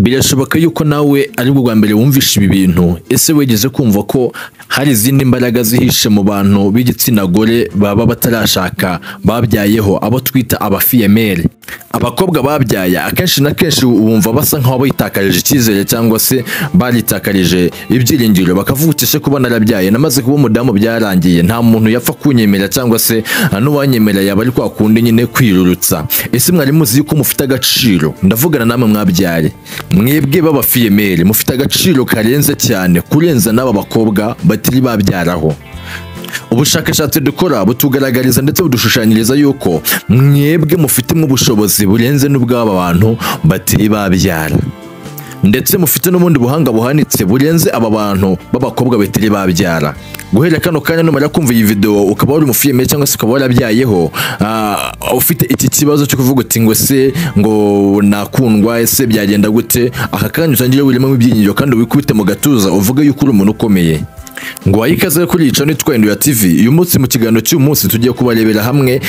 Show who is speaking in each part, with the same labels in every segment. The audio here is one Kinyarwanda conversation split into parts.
Speaker 1: Birashoboka yuko nawe ari bwo bwa mbere wumvishe ibi bintu. Ese wigeze kumva ko hari izindi mbaraga zihishe mu bantu b'igitsina gore baba batarashaka babyayeho, abo twita abafille-mère? Abakobwa babyaye akenshi na kenshi wumva basa nkaho bitakarije icyizere cyangwa se baritakarije ibyiringiro, bakavuga uti ese kuba narabyaye namaze kuba umudamu byarangiye, nta muntu yapfa kunyemera cyangwa se n'uwanyemera yaba ari kwa kundi nyine kwirurutsa. Ese mwari muzi yuko mufite agaciro? Ndavugana namwe mwabyaye, mwebwe b'abafille-mère mufite agaciro karenze cyane kurenza n'aba bakobwa batari babyaraho. Ubushakashatsi dukora butugaragariza ndetse budushushanyiriza yuko mwebwe mufitemo ubushobozi burenze n'ubw'aba bantu batari babyara, ndetse mufite n'ubundi buhanga buhanitse burenze aba bantu b'abakobwa batari babyara. Guhera kano kanya numara kumva iyi video ukaba wari umufille-mère cyangwa se ukaba warabyayeho, ufite iki kibazo cyo kuvuga uti ngo se ngo nakundwa, ese byagenda gute? Aka kanya utangire wiremo ibyiringiro kandi wikubite mu gatuza uvuge yuko uri umuntu ukomeye. Ngo ikaze kuri iyi channel yitwa Induya TV. Uyu munsi mu kiganiro cy'uyu munsi tugiye kubarebera hamwe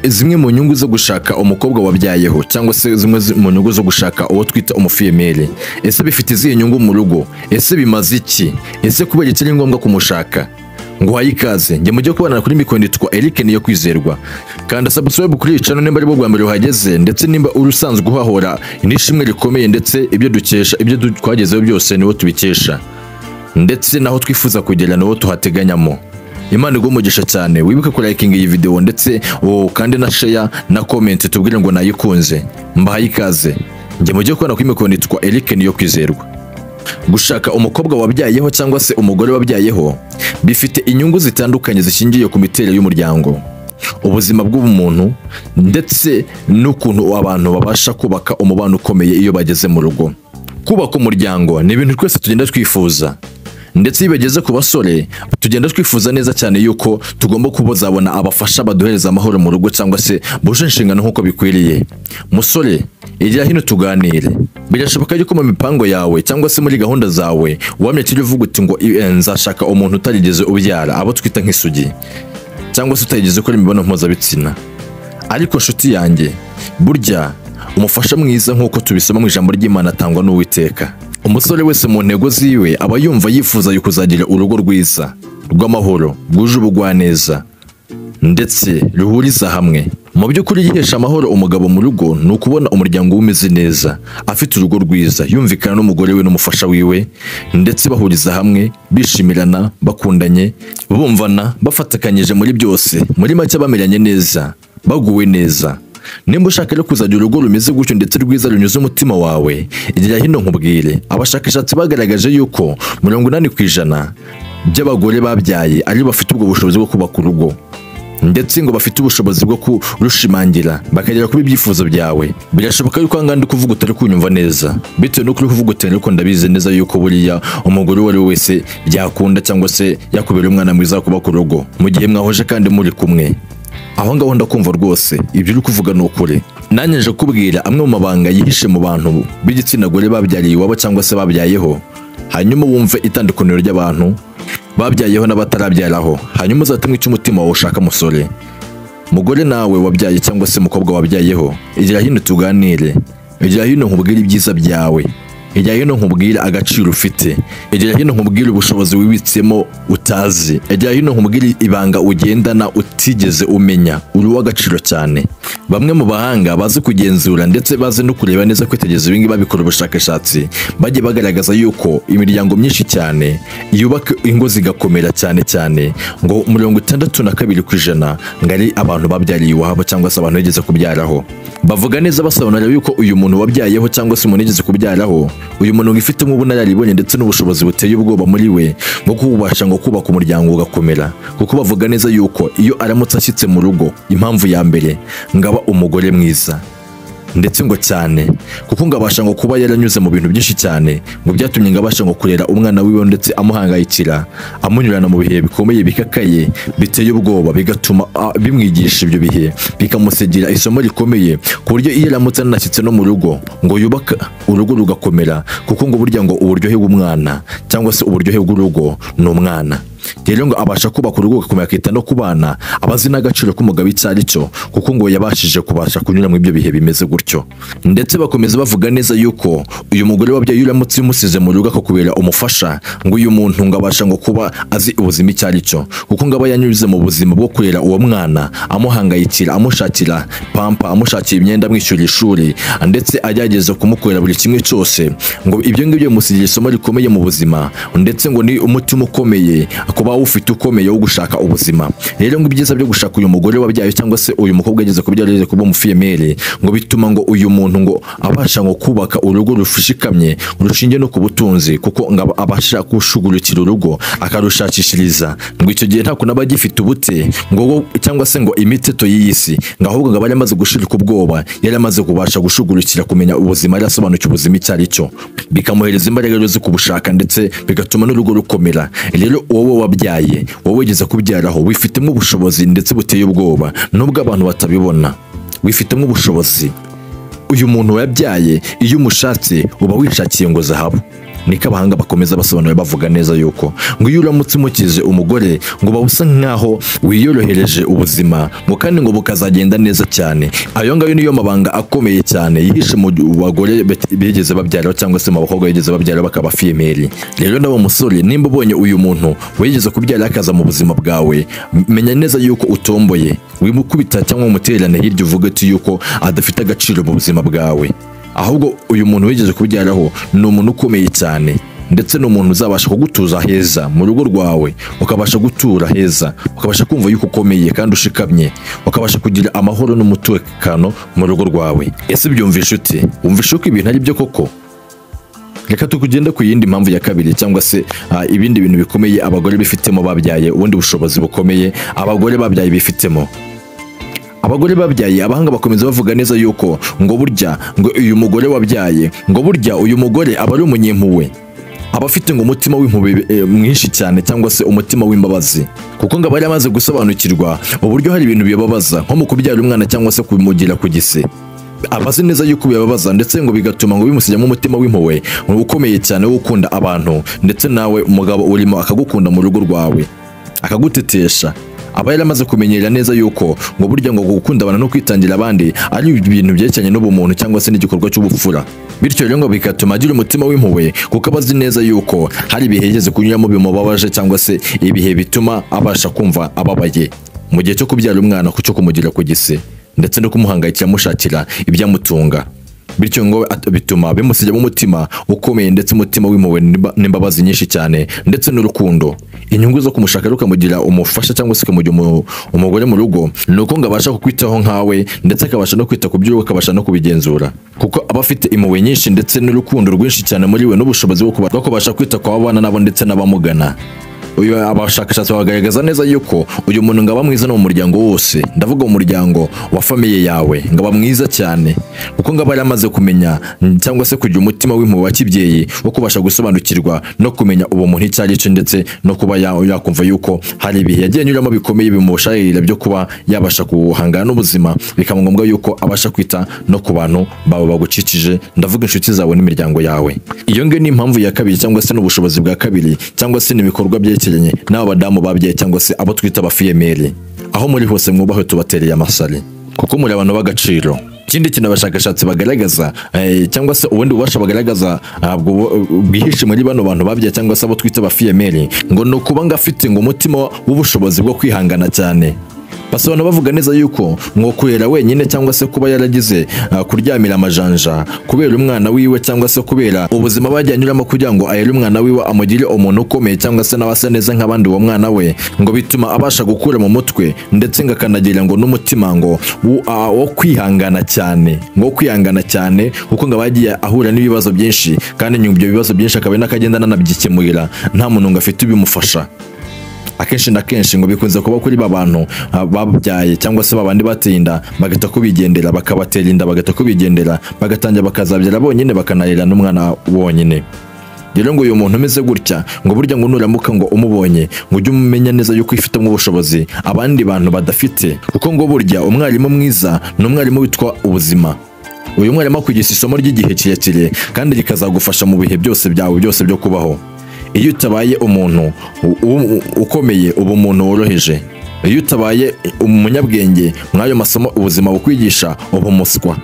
Speaker 1: zimwe mu nyungu zo gushaka umukobwa wabyayeho cyangwa se zimwe mu nyungu zo gushaka uwo twita umufille-mère. Ese bifite izihe nyungu mu rugo? Ese bimaze iki? Ese kubera iki ari ngombwa kumushaka? Ngo ikaze njye mujye kubana kuri mikoro nitwa Eric niyo kwizerwa. Kanda subscribe kuri iyi channel nimba ari bwo bwa mbere uhageze, ndetse nimba uri usanzwe uhahora nishimwe rikomeye, ndetse ibyo dukesha ibyo twagezeho byose niwo tubikesha, ndetse naho twifuza kugera naho tuhateganyamo. Imana iguhe umugisha cyane. Wibuke ku likinga iyi video ndetse kandi na share na comment tubwire ngo nayikunze. Mbahaye ikaze njye mujye kubana kuri mikoro nitwa Eric niyo kwizerwa. Gushaka umukobwa wabyayeho cyangwa se umugore wabyayeho bifite inyungu zitandukanye zishingiye ku miterere y'umuryango, ubuzima bw'ubumuntu, ndetse n'ukuntu abantu babasha kubaka umubano ukomeye iyo bageze mu rugo. Kubaka umuryango ni ibintu twese tugenda twifuza, ndetse iyo bageze ku basore tugenda twifuza neza cyane yuko tugomba kubazabona abafasha baduhereza amahoro mu rugo cyangwa se buje inshingano nk'uko bikwiriye. Musore, igira hino tuganire. Birashoboka yuko mu mipango yawe cyangwa se muri gahunda zawe wamye kiri uvuga uti ngo nzashaka umuntu utarigeze ubyara, abo twita nk'isugi, cyangwa se utarigeze ukora imibonano mpuzabitsina. Ariko nshuti yanjye, burya umufasha mwiza nk'uko tubisoma mu ijambo ry'Imana atangwa n'Uwiteka. Umusore wese mu ntego ziwe aba yumva yifuza kuzagira urugo rwiza rw'amahoro, rwuje ubugwaneza ndetse ruhuriza hamwe. Mu by'ukuri yihesha amahoro umugabo mu rugo ni ukubona umuryango we umeze neza, afite urugo rwiza, yumvikana n'umugore we n'umufasha wiwe, ndetse bahuriza hamwe, bishimirana, bakundanye, bumvana, bafatikanyije muri byose, muri make bameranye neza, baguwe neza. Nimba ushaka rero kuzagira urugo rumeze gutyo ndetse rwiza runyuze umutima wawe, igira hino nkubwire. Abashakashatsi bagaragaje yuko 80% by'abagore babyaye ari bafite ubwo bushobozi bwo kubaka urugo, ndetse ngo bafite ubushobozi bwo kurushimangira bakagera kuri ibyifuzo byawe. Birashoboka yuko ahangaha ndi kuvuga utari kunyumva neza bitewe n'uko uri kuvuga utari, ariko ndabizi neza yuko buriya umugore uwo ari we wese byakunda cyangwa se yakubera umwana mwiza kubaka urugo mu gihe mwahuje kandi muri kumwe. Aho ngaho ndakumva rwose ibyo uri kuvuga ni ukuri. Nanjye nje kubwira amwe mu mabanga yihishe mu bantu b'igitsina gore babyariye iwabo cyangwa se babyayeho, hanyuma wumve itandukaniro ry'abantu babyayeho n'abatarabyaraho, hanyuma uzatemwe icyo umutima wawe ushaka. Musore, mugore nawe wabyaye cyangwa se mukobwa wabyayeho, igira hino tuganire, igira hino nkubwire ibyiza byawe, igira hino nkubwire agaciro ufite, igira hino nkubwire ubushobozi wibitsemo utazi, igira hino nkubwire ibanga ugendana utigeze umenya. Uri uw'agaciro cyane. Bamwe mu bahanga bazi kugenzura ndetse bazi no kureba neza, kwitegereza ibingibi, babikora ubushakashatsi, bagiye bagaragaza yuko imiryango myinshi cyane yubaka ingo zigakomera cyane cyane, ngo 62% ngo ari abantu babyariye iwabo cyangwa se abantu bigeze kubyaraho. Bavuga neza basobanura yuko uyu muntu wabyayeho cyangwa se umuntu yigeze kubyaraho, uyu muntu wifitemo ubunararibonye ndetse n'ubushobozi buteye ubwoba muri we ngo kubasha ngo kubaka umuryango ugakomera, kuko bavuga neza yuko iyo aramutse ashyitse mu rugo, impamvu ya mbere ngo aba umugore mwiza ndetse ngo cyane, kuko ngo abasha ngo kuba yaranyuze mu bintu byinshi cyane ngo byatumye ngo abasha ngo kurera umwana wiwe ndetse amuhangayikira, amunyurana mu bihe bikomeye bikakaye biteye ubwoba, bigatuma bimwigisha ibyo bihe bikamusigira isomo rikomeye, ku buryo iyo aramutse anashyitse no mu rugo ngo yubaka urugo rugakomera, kuko ngo burya ngo uburyohe bw'umwana cyangwa se uburyohe bw'urugo ni umwana. Rero ngo abasha kubaka urugo agakomera, akita no ku bana, aba azi n'agaciro k'umugabo icyo ari cyo, kuko ngo yabashije kubasha kunyura mu ibyo bihe bimeze gutyo. Ndetse bakomeza bavuga neza yuko uyu mugore wabyaye uramutse umusize mu rugo akakubera umufasha, ngo uyu muntu ngo abasha ngo kuba azi ubuzima icyo ari cyo, kuko ngo aba yanyuze mu buzima bwo kurera uwo mwana, amuhangayikira, amushakira pampa, amushakira imyenda, amwishyura ishuri, ndetse agerageza kumukorera buri kimwe cyose. Ngo ibyo ngibyo bimusigira isomo rikomeye mu buzima, ndetse ngo ni umutima ukomeye kuba ufite ukomeye wo gushaka ubuzima. Rero ngo ibyiza byo gushaka uyu mugore wabyaye cyangwa se uyu mukobwa ageze kubyara, ageze kuba umufiyemeri, ngo bituma ngo uyu muntu ngo abasha ngo kubaka urugo rushikamye, rushingiye no ku butunzi, kuko ngo abasha gushugurukira urugo akarushakishiriza. Ngo icyo gihe nta kuntu aba agifite ubute ngo cyangwa se ngo imiteto y'iyi si, ngo ahubwo ngo aba yaramaze gushirika ubwoba, yari amaze kubasha gushugurukira kumenya ubuzima, yari asobanukiwe ubuzima icyo ari cyo, bikamuhereza imbaraga zo kubushaka, ndetse bigatuma n'urugo rukomera. Rero wowe wabyaye, wowe wigeze kubyaraho, wifitemo ubushobozi ndetse buteye ubwoba, nubwo abantu batabibona, wifitemo ubushobozi. Uyu muntu wabyaye iyo umushatse uba wishakiye ngo zahabu. Niko abahanga bakomeza basobanura bavuga neza yuko ngo iyo uramutse umukize umugore, ngo uba usa nkaho wiyorohereje ubuzima, ngo kandi ngo bukazagenda neza cyane. Ayo ngayo niyo mabanga akomeye cyane yihishe mu bagore bigeze babyara cyangwa se mu bakobwa bigeze babyara bakaba female. Rero nawe musore, nimba ubonye uyu muntu wigeze kubyara akaza mu buzima bwawe, menya neza yuko utomboye. Wimukubita cyangwa umutererane hirya uvuge uti yuko adafite agaciro mu buzima bwawe. Ahubwo uyu muntu wigeze kubyaraho ni umuntu ukomeye cyane, ndetse ni umuntu uzabasha kugutuza heza mu rugo rwawe, ukabasha gutura heza, ukabasha kumva yuko ukomeye kandi ushikamye, ukabasha kugira amahoro n'umutekano mu rugo rwawe. Ese byumvisha ute? Wumvisha ko ibintu ari byo koko? Reka tukugende ku yindi mpamvu ya kabiri, cyangwa se ibindi bintu bikomeye abagore bifitemo babyaye, ubundi bushobozi bukomeye abagore babyaye bifitemo. Abagore babyaye, abahanga bakomeza bavuga neza yuko ngo burya ngo uyu mugore wabyaye, ngo burya uyu mugore aba ari umunyempuhwe, aba afite ngo umutima w'impuhwe mwinshi cyane, cyangwa se umutima w'imbabazi, kuko ngo aba yaramaze gusobanukirwa uburyo hari ibintu bibabaza, nko mu kubyara umwana cyangwa se kumugira ku gise. Abazi neza yuko bibabaza, ndetse ngo bigatuma ngo bimusigamo umutima w'impuhwe ukomeye cyane wo gukunda abantu, ndetse nawe umugabo urimo akagukunda mu rugo rwawe, akagutetesha. Aba yaramaze kumenyera neza yuko ngo burya ngo gukunda abantu no kwitangira abandi ari ibintu byerekeranye n'ubumuntu cyangwa se n'igikorwa cy'ubupfura. Bityo rero ngo bigatuma agira umutima w'impuhwe, kuko aba azi neza yuko hari ibihe yigeze kunyuramo bimubabaje, cyangwa se ibihe bituma abasha kumva ababaye mu gihe cyo kubyara umwana, cyo kumugira ku gise, ndetse no kumuhangayikira amushakira ibyamutunga. Bityo ngo bituma bimusigamo umutima ukomeye, ndetse umutima w'impuhwe n'imbabazi nyinshi cyane, ndetse n'urukundo. Inyungu zo kumushaka ukamugira umufasha cyangwa se ukamugira umugore mu rugo, ni uko ngo abasha kukwitaho nkawe, ndetse akabasha no kwita ku by'urugo, akabasha no kubigenzura, kuko aba afite impuhwe nyinshi ndetse n'urukundo rwinshi cyane muri we, n'ubushobozi bwo kubasha kwita ku babana nabo ndetse n'abamugana. Uyu abashakashatsi bagaragaza neza yuko uyu muntu ngo aba mwiza no mu muryango wose, ndavuga umuryango wa famiye yawe, ngo aba mwiza cyane, kuko ngo aba yaramaze kumenya cyangwa se kugira umutima w'impuhwe wa kibyeyi wo kubasha gusobanukirwa no kumenya uwo muntu icyo ari cyo, ndetse no kuba yakumva yuko hari ibihe yagiye anyuramo bikomeye bimushayira byo kuba yabasha guhangana n'ubuzima, bikaba ngombwa yuko abasha kwita no ku bantu bawe bagucikije, ndavuga inshuti zawe n'imiryango yawe. Iyo ngiyo ni impamvu ya kabiri, cyangwa se n'ubushobozi bwa kabiri, cyangwa se n'ibikorwa byerekeranye n'aba badamu babyaye cyangwa se abo twita abafiyemeri. Aho muri hose mwubahwe, tubatereye amasari, kuko muri abantu b'agaciro. Ikindi kintu abashakashatsi bagaragaza, cyangwa se ubundi bubasha bagaragaza bwihishe muri bano bantu babyaye cyangwa se abo twita abafiyemeri, ngo ni ukuba ngo afite ngo umutima w'ubushobozi bwo kwihangana cyane. Basobanura bavuga neza yuko ngo kurera wenyine cyangwa se kuba yaragize kuryamira amajanja kubera umwana wiwe, cyangwa se kubera ubuzima bagiye anyuramo kugira ngo ayere umwana wiwe amugire umuntu ukomeye, cyangwa se nawe asa neza nk'abandi uwo mwana we, ngo bituma abasha gukura mu mutwe, ndetse ngo akanagira ngo n'umutima ngo wo kwihangana cyane, ngo kwihangana cyane, kuko ngo aba yagiye ahura n'ibibazo byinshi, kandi nyuma ibyo bibazo byinshi akaba n'akagenda ananabyikemurira, nta muntu ngo afite ubimufasha. Akenshi na kenshi ngo bikunze kuba kuri ba bantu babyaye cyangwa se babandi bateye inda bagahita kubigendera, bakabatera inda bagahita kubigendera, bagatangira bakazabyara bonyine, bakanarera n'umwana wonyine. Rero ngo uyu muntu umeze gutya, ngo burya ngo nuramuka ngo umubonye, ngo ujye umenya neza yuko ifitemo ubushobozi abandi bantu badafite, kuko ngo burya umwarimu mwiza ni umwarimu witwa ubuzima. Uyu mwarimu akwigisha isomo ry'igihe kirekire kandi rikazagufasha mu bihe byose byawe byose byo kubaho. Iyo utabaye umuntu ukomeye uba umuntu woroheje. Iyo utabaye umunyabwenge mw'ayo masomo ubuzima bukwigisha uba umuswa.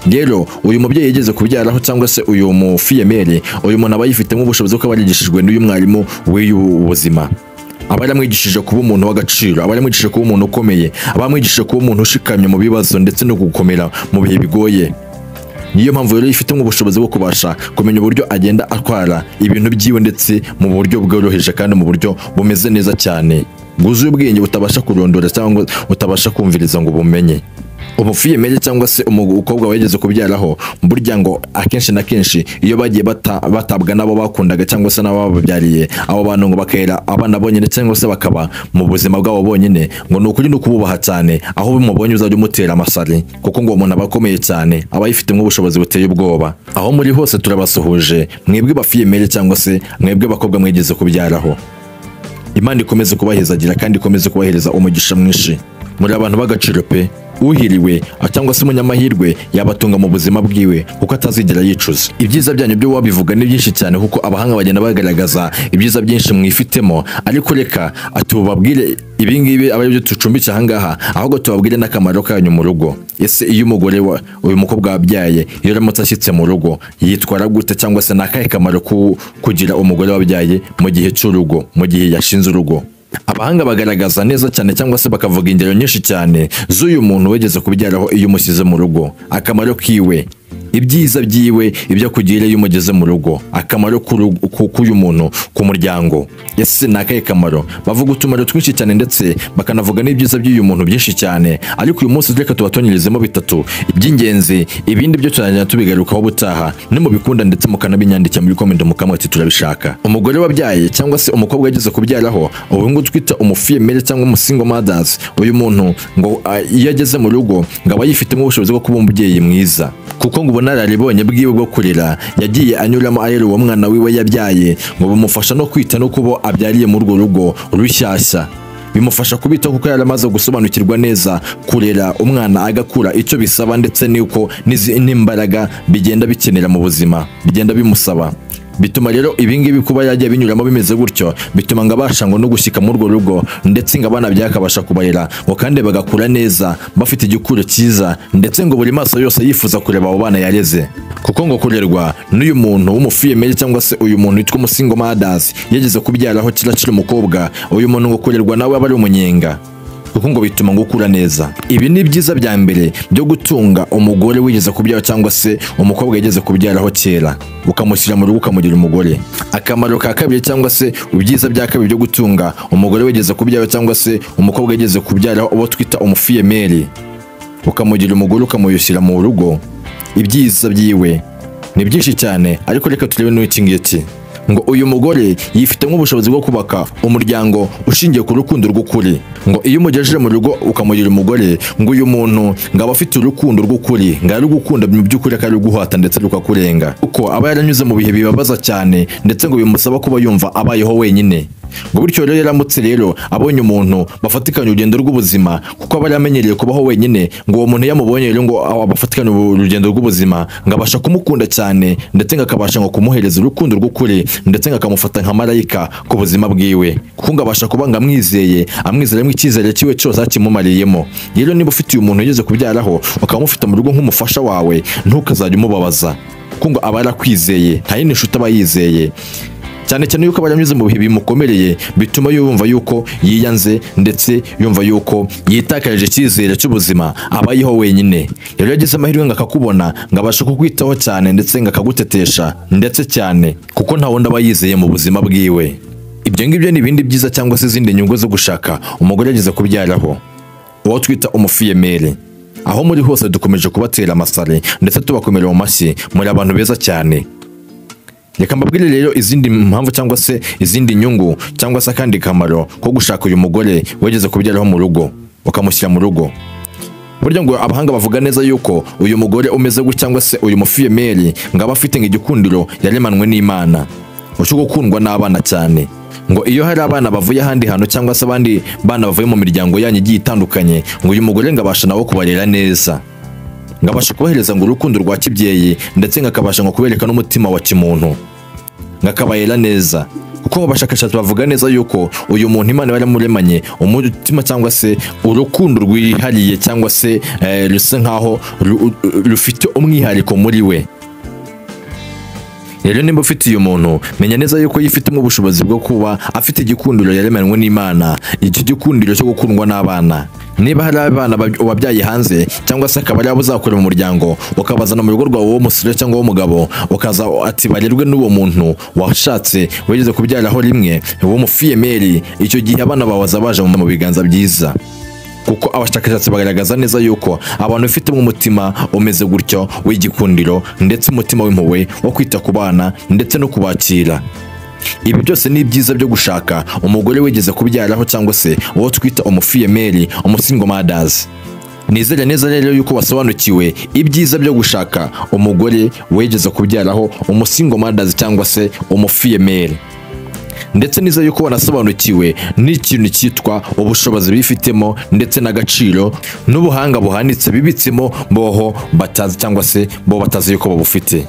Speaker 1: Rero uyu mubyeyi yigeze kubyaraho cyangwa se uyu mufiyemeri, uyu muntu aba yifitemo ubushobozi bwo kuba yarigishijwe n'uyu mwarimu w'uyu buzima. Aba yaramwigishije kuba umuntu w'agaciro, aba yaramwigishije kuba umuntu ukomeye, aba yaramwigishije kuba umuntu ushikamye mu bibazo ndetse no gukomera mu bihe bigoye. Niyo mpamvu rero yifitemo ubushobozi bwo kubasha kumenya uburyo agenda atwara ibintu byiwe ndetse mu buryo bworoheje kandi mu buryo bumeze neza cyane, bwuzuye ubwenge butabasha kurondora cyangwa utabasha kumviriza ngo ubumenye. Umufiyemeri cyangwa se umukobwa wigeze kubyaraho, burya ngo akenshi na kenshi iyo bagiye batabwa n'abo bakundaga cyangwa se n'abo bababyariye, abo bantu ngo bakera abana bonyine cyangwa se bakaba mu buzima bwabo bonyine, ngo ni ukuri no kububaha cyane. Aho bimubonye uzajya umutera amasari, kuko ngo uwo muntu aba akomeye cyane, aba yifitemo ubushobozi buteye ubwoba. Aho muri hose turabasuhuje mwebwe bafiyemeri cyangwa se mwebwe bakobwa mwigeze kubyaraho. Imana ikomeze kubahezagira kandi ikomeze kubahereza umugisha mwinshi. Muri abantu b'agaciro pe. Uhiriwe cyangwa se umunyamahirwe yabatunga mu buzima bwiwe kuko atazigera yicuza. Ibyiza byanyu byo wabivuga ni byinshi cyane, kuko abahanga bagenda bagaragaza ibyiza byinshi mwifitemo, ariko reka atubabwire ibi ngibi aba aribyo tucumbitse aha ngaha, ahubwo tubabwire n'akamaro kanyu mu rugo. Ese iyo umugore wa uyu mukobwa wabyaye iyo aramutse ashyitse mu rugo yitwara gute, cyangwa se nakahe kamaro kugira umugore wabyaye mu gihe cy'urugo, mu gihe yashinze urugo? Abahanga bagaragaza neza cyane cyangwa se bakavuga ingero nyinshi cyane z'uyu muntu wigeze kubyaraho iyo umusize mu rugo, akamaro kiwe, ibyiza byiwe, ibyo akugira iyo umugeze mu rugo, akamaro k'uyu muntu ku muryango. Ese ni akahe kamaro? Bavuga utumaro twinshi cyane ndetse bakanavuga n'ibyiza by'uyu muntu byinshi cyane, ariko uyu munsi reka tubatonyirizemo bitatu by'ingenzi, ibindi byo tuzagenda tubigarukaho ubutaha. Nimubikunda ndetse mukanabinyandikira muri comment mukamwe ati turabishaka. Umugore wabyaye cyangwa se umukobwa wageze kubyaraho, ubu ngubu twita umufiyemeri cyangwa umusingle mothers, uyu muntu ngo iyo ageze mu rugo ngo aba yifitemo ubushobozi bwo kuba umubyeyi mwiza, kuko ngo ubunararibonye bwiwe bwo kurera yagiye anyuramo arera uwo mwana wiwe yabyaye, ngo bumufasha no kwita no kubo abyariye muri urwo rugo rushyashya. Bimufasha kubitaho kuko yaramaze gusobanukirwa neza kurera umwana agakura icyo bisaba ndetse n'uko n'imbaraga bigenda bikenera mu buzima bigenda bimusaba. Bituma rero ibi ngibi kuba yagiye binyuramo bimeze gutyo, bituma ngo abasha ngo no gushyika muri urwo rugo ndetse ngo abana byakabasha kubarera ngo kandi bagakura neza bafite igikuro cyiza, ndetse ngo buri maso yose yifuza kureba abo bana yareze. Kuko ngo kurerwa n'uyu muntu w'umufiyemeri cyangwa se uyu muntu witwa umusingle mothers yageze kubyaraho kira umukobwa, uyu muntu ngo kurerwa nawe aba ari umunyenga, kuko ngo bituma ngo ukura neza. Ibi ni byiza bya mbere byo gutunga umugore wigeze kubyara cyangwa se umukobwa yigeze kubyaraho kera, ukamushyira mu rugo ukamugira umugore. Akamaro ka kabiri cyangwa se ibyiza bya kabiri byo gutunga umugore wigeze kubyara cyangwa se umukobwa yigeze kubyaraho uwo twita umufiyemeri, ukamugira umugore ukamuyushyira mu rugo, ibyiza byiwe ni byinshi cyane, ariko reka turebe n'iki ngiki. Ngo uyu mugore yifitemo ubushobozi bwo kubaka umuryango ushingiye ku rukundo rw'ukuri. Ngo iyo umugejeje mu rugo ukamugira umugore, ngo uyu muntu ngo aba afite urukundo rw'ukuri, ngo ari gukunda mu by'ukuri akari guhata ndetse rukakurenga, kuko aba yaranyuze mu bihe bibabaza cyane ndetse ngo bimusaba kuba yumva abayeho wenyine. Ngo bityo rero yaramutse rero abonye umuntu bafatikanye urugendo rw'ubuzima, kuko aba yaramenyereye kubaho wenyine, ngo uwo muntu yamubonye rero ngo abafatikanye urugendo rw'ubuzima, ngo abasha kumukunda cyane ndetse ngo akabasha ngo kumuhereza urukundo rw'ukuri, ndetse ngo akamufata nka marayika ku buzima bwiwe, kuko ngo abasha kuba ngo amwizeye, amwizeremo icyizere cyiwe cyose akimumariyemo. Rero niba ufite uyu muntu wigeze kubyaraho ukaba umufite mu rugo nk'umufasha wawe, ntukazajya umubabaza, kuko ngo aba yarakwizeye, nta yindi nshuti aba yizeye. Cyane cyane yuko aba yaranyuze mu bihe bimukomereye, bituma yumva yuko yiyanze ndetse yumva yuko yitakarije icyizere cy'ubuzima, abayeho wenyine. Rero yagize amahirwe ngo akakubona, ngo abashe kukwitaho cyane ndetse ngo akagutetesha ndetse cyane, kuko nta wundi aba yizeye mu buzima bwiwe. Ibyo ngibyo ni ibindi byiza cyangwa se izindi nyungu zo gushaka umugore yageze kubyaraho, uwo twita umufiyemeri. Aho muri hose dukomeje kubatera amasare ndetse tubakomera mu mashyi, muri abantu beza cyane. Reka mbabwire rero izindi mpamvu cyangwa se izindi nyungu cyangwa se akandi kamaro ko gushaka uyu mugore wageze kubyaraho mu rugo ukamushyira mu rugo. Burya ngo abahanga bavuga neza yuko uyu mugore umeze gutya cyangwa se uyu mufiyemeri ngo aba afite igikundiro yaremanwe n'Imana, cyo gukundwa n'abana cyane. Ngo iyo hari abana bavuye ahandi hantu cyangwa se abandi bana bavuye mu miryango yanyu igiye itandukanye, ngo uyu mugore ngo abasha nawe kubarera neza, ngo abasha kubahereza ngo urukundo rwa kibyeyi, ndetse ngo akabasha ngo kubereka n'umutima wa kimuntu. ngo akabayera neza, kuko abashakashatsi bavuga neza yuko uyu muntu Imana yaramuremanye umutima cyangwa se urukundo rwihariye cyangwa se rusa nkaho rufite umwihariko muri we. Rero nimba ufite uyu muntu, menya neza yuko yifitemo ubushobozi bwo kuba afite igikundiro yaremanywe n'Imana, icyo gikundiro cyo gukundwa n'abana. Niba hari abana wabyaye hanze cyangwa se akaba ari abo uzakora mu muryango, ukabazana mu rugo rwawe w'umusore cyangwa w'umugabo, ukaza ati barerwe n'uwo muntu washatse wigeze kubyaraho rimwe w'umufiyemeri, icyo gihe abana bawe baje mu biganza byiza. Kuko abashakashatsi bagaragaza neza yuko abantu bafite umutima umeze gutyo w'igikundiro ndetse umutima w'impuhwe wo kwita ku bana ndetse no kubakira. Ibi byose ni ibyiza byo gushaka umugore wigeze kubyaraho cyangwa se uwo twita umufiyemeri, umusingle mothers. Nizere neza rero yuko wasobanukiwe ibyiza byo gushaka umugore wigeze kubyaraho, umusingle mothers cyangwa se umufiyemeri, ndetse nizere yuko wanasobanukiwe n'ikintu cyitwa ubushobozi bifitemo ndetse n'agaciro n'ubuhanga buhanitse bibitsemo boho batazi cyangwa se bo batazi yuko babufite.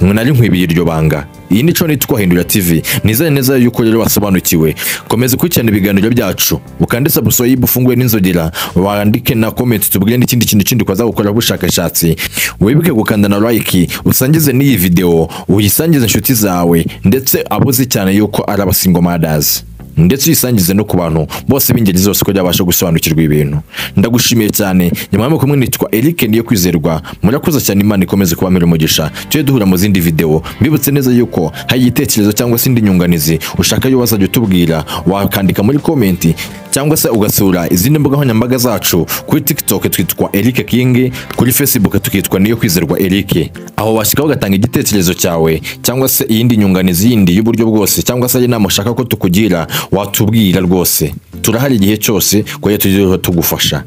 Speaker 1: Nari nkwibiye iryo banga. Iyi nico nitwa Hindura TV. Nizere neza yuko rero wasobanukiwe. Komeza ukurikirana ibiganiro byacu, ukande subscribe, ufunguye n'inzogera, wandike na comment tubwire n'ikindi kintu kindi kwaza gukora ubushakashatsi. Wibuke gukanda na like, usangize n'iyi video, uyisangize inshuti zawe ndetse abuzi cyane yuko ari aba single mothers, ndetse uyisangize no ku bantu bose b'ingeri zose ko byabasha gusobanukirwa ibintu. Ndagushimiye cyane. Nyuma kumwe nitwa Eric Niyo Kwizerwa. Murakoze cyane, Imana ikomeze kubamira umugisha. Tujye duhura mu zindi video. Mbibutse neza yuko hari igitekerezo cyangwa se indi nyunganizi ushaka yo wazajya utubwira, wakandika muri comment cyangwa se ugasura izindi mbuga nkoranyambaga zacu. Kuri TikTok twitwa Eric King, kuri Facebook tukitwa Niyo Kwizerwa Eric. Aho washyikaho ugatanga igitekerezo cyawe cyangwa se iyindi nyunganizi yindi y'uburyo bwose, cyangwa se inama ushaka ko tukugira, watubwira rwose. Turahari igihe cyose kugira tujye tugufasha.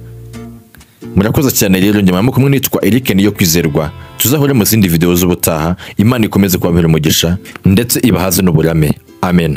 Speaker 1: Murakoze cyane rero, njye mwami kumwe nitwa Eric Niyo Kwizerwa. Tuzahure mu zindi video z'ubutaha. Imana ikomeze kubabera umugisha ndetse ibahaze n'uburame. Amen.